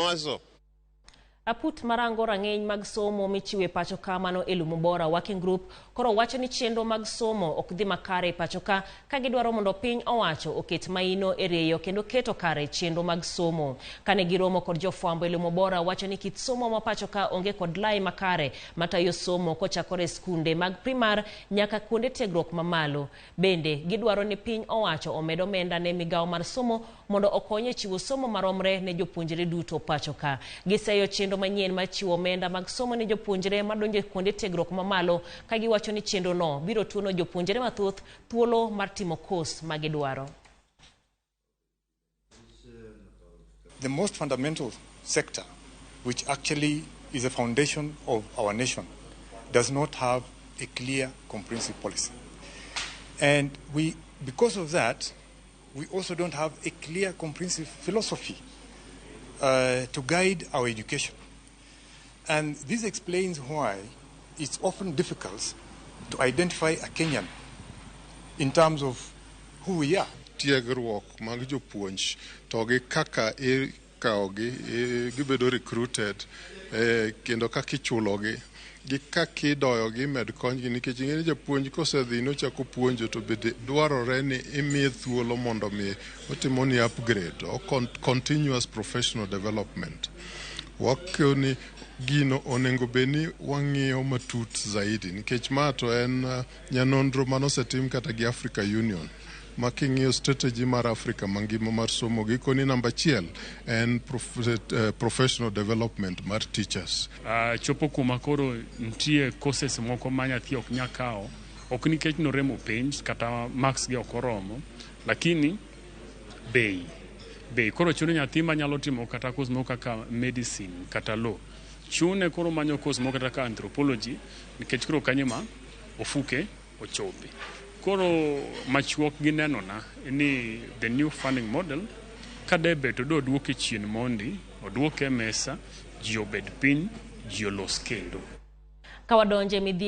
mawazo. Aput marango rang'iny mag somo michiwo e pacho ka mano Elimu Bora Working Group koro wacho ni chenro mag somo ok dhi makare e pacho ka ka gidwaro mondo piny owacho oket maino e rieyo kendo keto kare chenro mag somo. Kane giromo kod jofwambo, Elimu Bora wacho ni kit somo ma pacho ka onge kod lai makare matayo somo kochakore e skunde mag primar nyaka kuonde tiegruok mamalo. Bende gidwaro ni piny owacho omed omenda ne migawo mar somo mondo okony e chiwo somo maromre ne jopuonjre duto pacho ka. Giseyo chenro manyien mar chiwo omenda mag somo ne jopuonjre madonjo e kuonde tiegruok mamalo ka giwacho ni chenro no biro tuono jopuonjre mathoth thuolo mar timo course ma gidwaro. The most fundamental sector, which actually is the foundation of our nation, does not have a clear, comprehensive policy. And because of that, we also don't have a clear, comprehensive philosophy to guide our education. And this explains why it's often difficult to identify a Kenyan in terms of who we are. Tiegruok mag jopuonj to gi kaka ikawogi, gibedo recruited, kendo kaka ichulogi gi kaka idoyogi med konygi, nikech ing'e ni japuonj kosedhi nochako puonjo to bende dwarore ni imiye thuolo mondo mi otimoni upgrade o continuous professional development. Wakoni gino onego bed ni wang'iyo matut zaidi, nikech ma to en nyanonro manosetim kata gi Africa Union, ma king'iyo strategy mar Africa mangima mar somo, gikoni namba achiel en professional development mar teachers. Chopo kuma koro nitie courses moko ma nyathi ok nya kawo, ok nikech noremo penj kata marks gi ok oromo, lakini bei koro chuno nyathi manyalo timo kata course moko kaka medicine kata law, chune koro manyo course moko kata ka anthropology, nikech koro kanyo ma ofuke ochope. Koro machuok gi nenona ni the new funding model kadebe to do duoke chien mondi oduoke e mesa, ji obed piny, ji olos kendo. Ka wadonje midhiero.